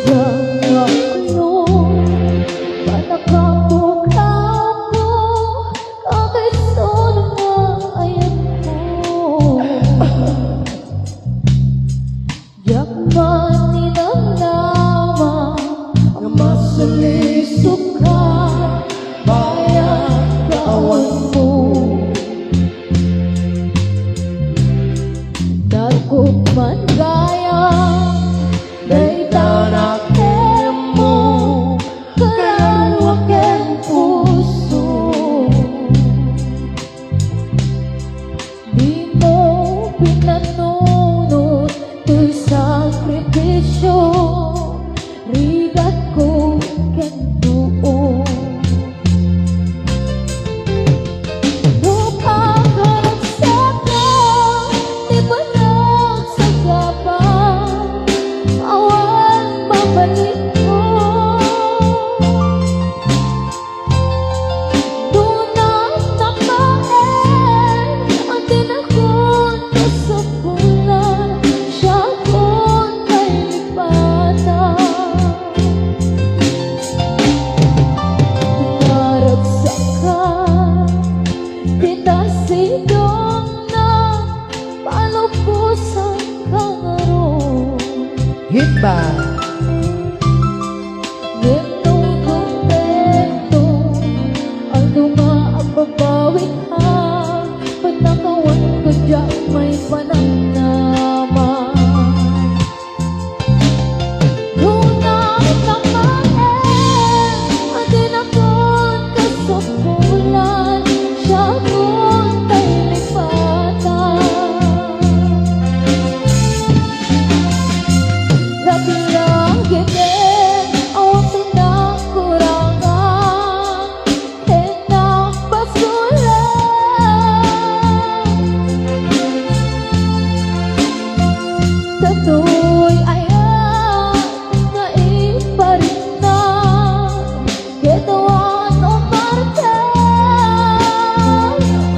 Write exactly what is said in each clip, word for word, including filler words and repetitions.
Diak nga ulo, panakapo-kapo, kakaiso nga ayatko. Diak man ninamnama nga masulisok ka, bayat ka awan mo. Dakop man gayam, dayta nga kenmo, kararua ken puso. Dimo pinanunot ti sakripisio, rigatko ken duon. No pakaragsakan ti panagsagaba, awan mabalinko. Dunam nakaen, agdinakon kasapulan, siakon kailipatan. Pinaragsaka, dita sidongna, palubosan ka ngarud. Hit ba? Ngem no kontento, adu nga agbabawi ka, panakawan ko diak maipanamnama. Nuna ka manen, adinakon kasapulan, siakon kailipatan. Lagi-lagi ket awan ti nakurangan ken napasolan. Datoy ayat nga iparikna, ket awan umarten.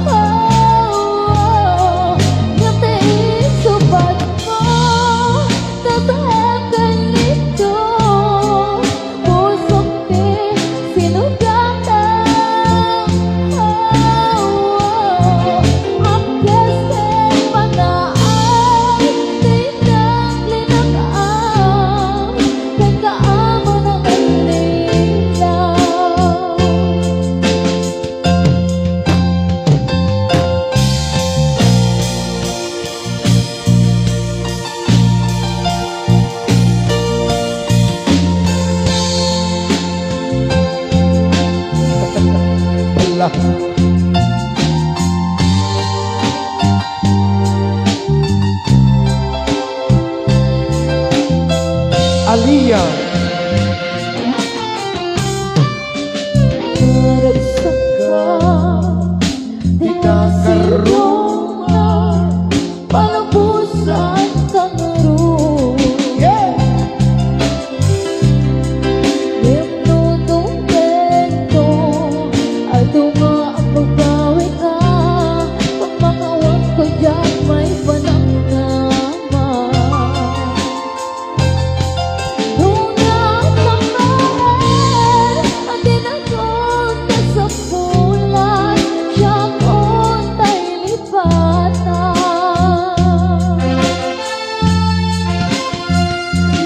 Oh, ngem ti isubadmo, nasayaat ken isu. Pusok ti sinugatam. Oh, oh, oh. Appias ken panaay, ti naglinag-am, ken kaamon a naglinag. Ala. Alia. Naragsak ka, di ka karunga, palabusan ka ngarud. Yeah! Ngem no kontento, adu nga agbabawi ka, pagmakawan ko diak maipanamnama. Nuna ka manen, adinakon kasapulan, siakon kailipatan.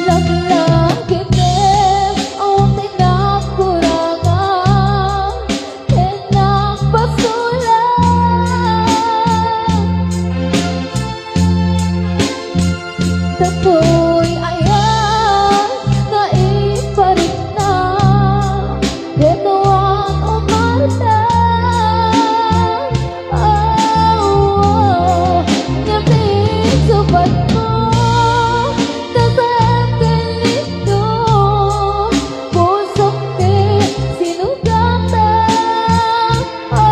Lagi-lagi ket awan ti nakurangan ken napasolan. Datoy ayat nga iparikna, ket awan umarten. Oh, oh, oh. Ngem ti isubadmo, nasayaat ken isu. Pusok ti sinugatam. Oh, oh,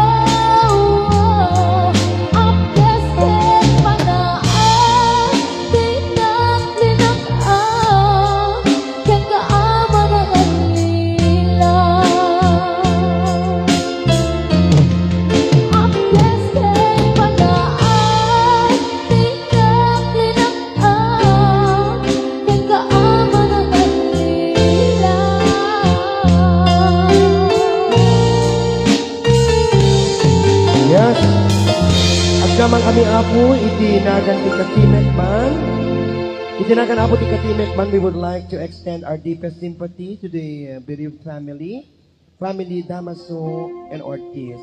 oh. Appias ken panaay, ti nagli- Kami, Apo, iti nagan ti Katimek Band. Iti nagan, Apo, ti Katimek Band, we would like to extend our deepest sympathy to the, uh, bereaved family, family Damaso and Ortiz.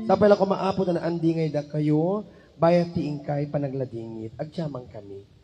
Sapay la koma, Apo, ta naandingay dakayo, bayat ti inkay panagladingit. Agtiamang kami.